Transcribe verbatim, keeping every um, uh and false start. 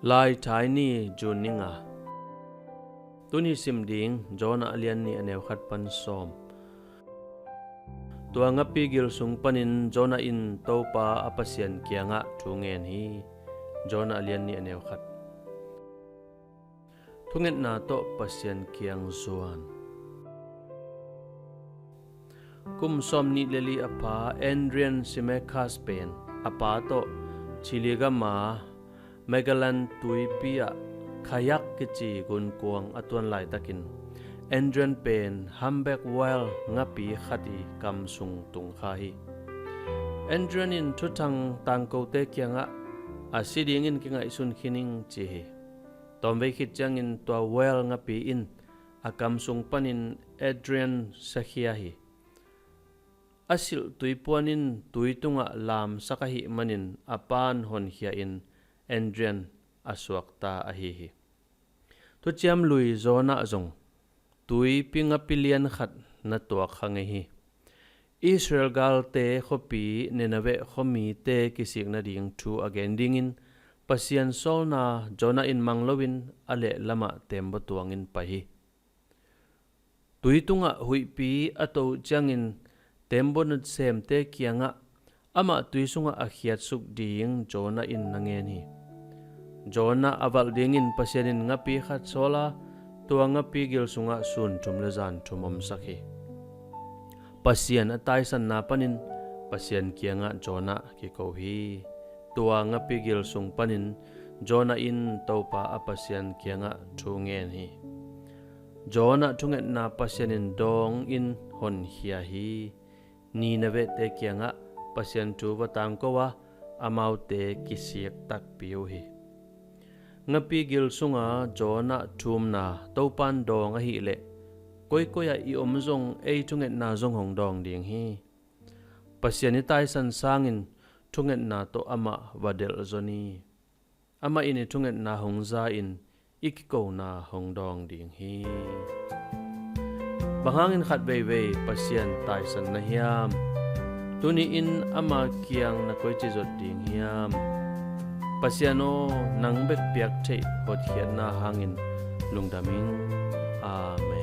Laithai ni, June ni nga. Tuni sim ding Jonah a lian nih a neu khat pan sawm. Tua ngapi gil sung panin Jonah in Topa a Pasian kiangah thu ngen hi. Jonah a lian nih a neu khat. Thungetna tawh Pasian kiang zuan. Kum sawm nih le li a pha Adrian Simekas pen a pa tawh Chile gama Magellan tuipi ah kayak kici gunkuang a tuan laitakin Adrian pen humpback whale ngapi khat i kam sung tungkha hi. Adrian in thuthang tangkote kiangah a si dingin kingaihsun khin ing ci hi. Tawmvei khit ciangin tua whale ngapi in a kam sung panin Adrian sakhia hi. A silh tuipuan in tui tungah lamsak ahih manin a pan honkhia in Adrian a suakta ahi hi. Thuciam lui Jonah zong tuipi ngapi lian khat na tuak kha ngei hi. Israel galte khuapi Nineveh khuamite kisik nading thu a gen dingin Pasian sawlna Jonah in mang loin a lehlamah tembaw tuangin pai hi. Tui tungah huihpi a to uh ciangin tembaw nasemte kiangah amah tui sungah a khiatsuk ding Jonah in na ngen hi. Jonah a valh dingin Pasian in ngapi khat sawl a, tua ngapi gil sungah sun thum le zan thum omsak hi. Pasian a taisanna panin Pasian kiangah Jonah kiko hi. Tua ngapi gil sung panin Jonah in Topa a Pasian kiangah thu ngen hi. Jonah thungetna Pasian in dawng in honkhia hi. Ninevehte kiangah Pasian thu va tangko a, amaute kisik takpi uh hi. Ngapi gil sunga Jonah thumna Topan dawng ahileh koikoi ah i om zong ei thungetna zong hong dawng ding hi. Pasian i taisan sangin thungetna tawh amah va delh zaw ni. Amah in i thungetna hong za in i kikona hong dawng ding hi. Bang hangin khat veivei Pasian taisan na hiam? Tuni in ama kiang na koici zot ding hiam? Pasian aw, nang bek piak theih hotkhiatna hangin lungdam ing. Amen.